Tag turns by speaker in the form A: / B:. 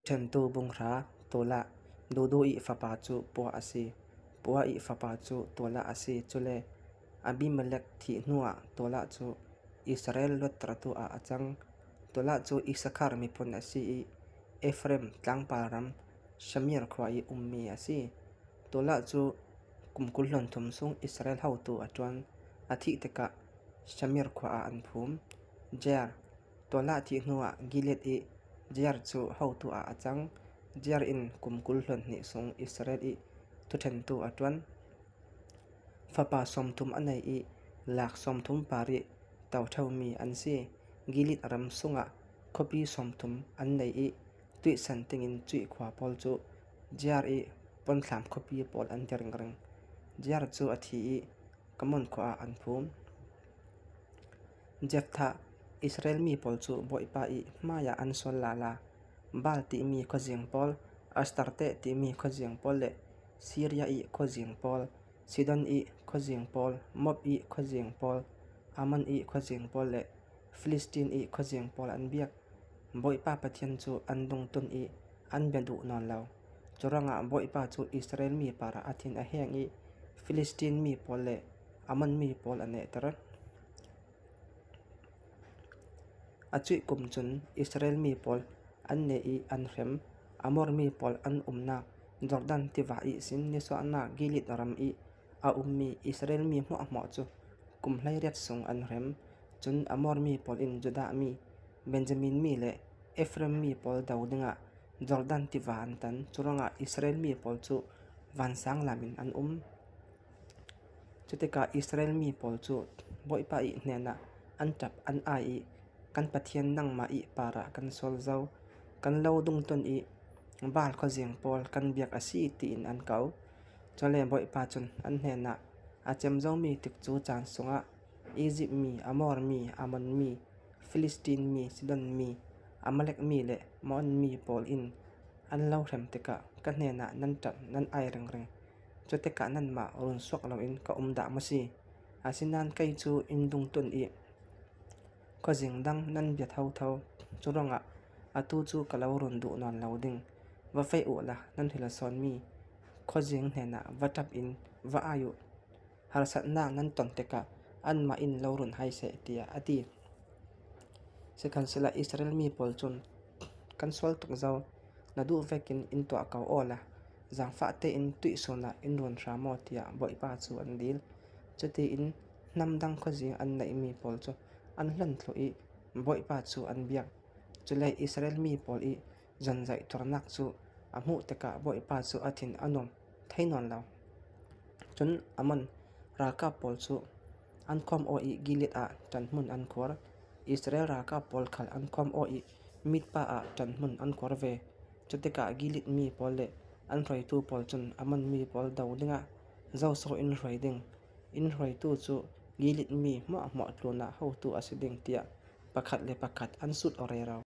A: Ṭhentu bunghra Tolah Dodo i fapa cu Puah a si. Puah i fapa cu Tolah a si. Cule Abimelek thih hnuah Tolah cu Israel luattertu ah a cang. Tolah cu Issakhar miphun a si i Efraim tlangpar ram Shamir khua i ummi a si. Tolah cu kum 23 chung Israel haotu a ṭuan. A thih tikah Shamir khua ah an phum. Jair Tolah thih hnuah Gilead i Jair cu haotu ah a cang. Jair in kum 22 chung Israel i ṭhuṭhentu a ṭuan. Fapa 30 a nei i lak 38 toṭheumi an si. Gilead ram chungah khuapi 30 an nei i tuihsan tingin cuih khua pawl cu Jair i pawnthlam khuapi pawl an ti ringring. Jair cu a thi i Kamon khua ah an phum. Jephthah Israel mi pawl cu Bawipa i hmaiah an sual lala. Baal timi khuazing pawl, Astarteh timi khuazing pawl le Siria i khuazing pawl, Sidon i khuazing pawl, Moab i khuazing pawl, Ammon i khuazing pawl le Filistin i khuazing pawl an biak. Bawipa Pathian cu an lungtun i an bia duh nawn lo. Curuangah Bawipa cu Israel mi parah a thin a heng i Filistin mi pawl le Ammon mi pawl a nehter. A cuih kum cun Israel mi pawl an neh i an hrem. Amor mi pawl an umnak Jordan tiva ihsin nisuahnak Gilead ram i a ummi Israel mi hmuahhmuah cu kum 18 chung an hrem. Cun Amor mi pawl in Judah mi, Benjamin mi le Efraim mi pawl do dingah Jordan tiva an tan. Curuangah Israel mi pawl cu vansang lam in an um. Cutikah Israel mi pawl cu Bawipa i hnenah an ṭap an ai i, Kan Pathian nangmah i par ah kan sual zau, kan lo dungtun i Baal khuazing pawl kan biak a si tiin an ko. Cule Bawipa cun an hnenah, A cem zomi tikcu caan chungah Izipt mi, Amor mi, Ammon mi, Filistin mi, Sidon mi, Amalek mi le Maon mi pawl in an lo hrem tikah ka hnenah nan ṭap nan ai ringring. Cu tikah nanmah run suak loin ka um dah maw si? Asinain kei cu inn dungtun i khuazing dang nan bia thotho. Cu ruangah atu cu ka lo run duh nawn lo ding. Va feih u law nan hil sawnmi khuazing hnenah va ṭap in va ai u. Harsatnak nan ton tikah anmah in lo run hai seh, tiah a ti. Sihmanhsehlaw Israel mi pawl cun, Kan sual tuk zau, na duh vekin in tuah ko aw la, Zaangfah tein tuihsun ah in run hram aw tiah Bawipa cu an dil. Cutiin hnam dang khuazing an neihmi pawl cu an hlonh thlu i Bawipa cu an biak. Cule Israel mi pawl i zonzaih tuarnak cu a hmuh tikah Bawipa cu a thin a nuam thai nawn lo. Cun Ammon ralkap pawl cu an khawm awh i Gilead ah ṭanhmun an khuar. Israel ralkap pawl khal an khawm awh i Mizpah ah ṭanhmun an khuar ve. Cutikah Gilead mi pawl le an hruaitu pawl cun Ammon mi pawl do dingah zohsawh in hruai ding, inn hruaitu cu Gilead mi hmuahhmuah tlun ah hotu a si ding tiah pakhat le pakhat an sut rero.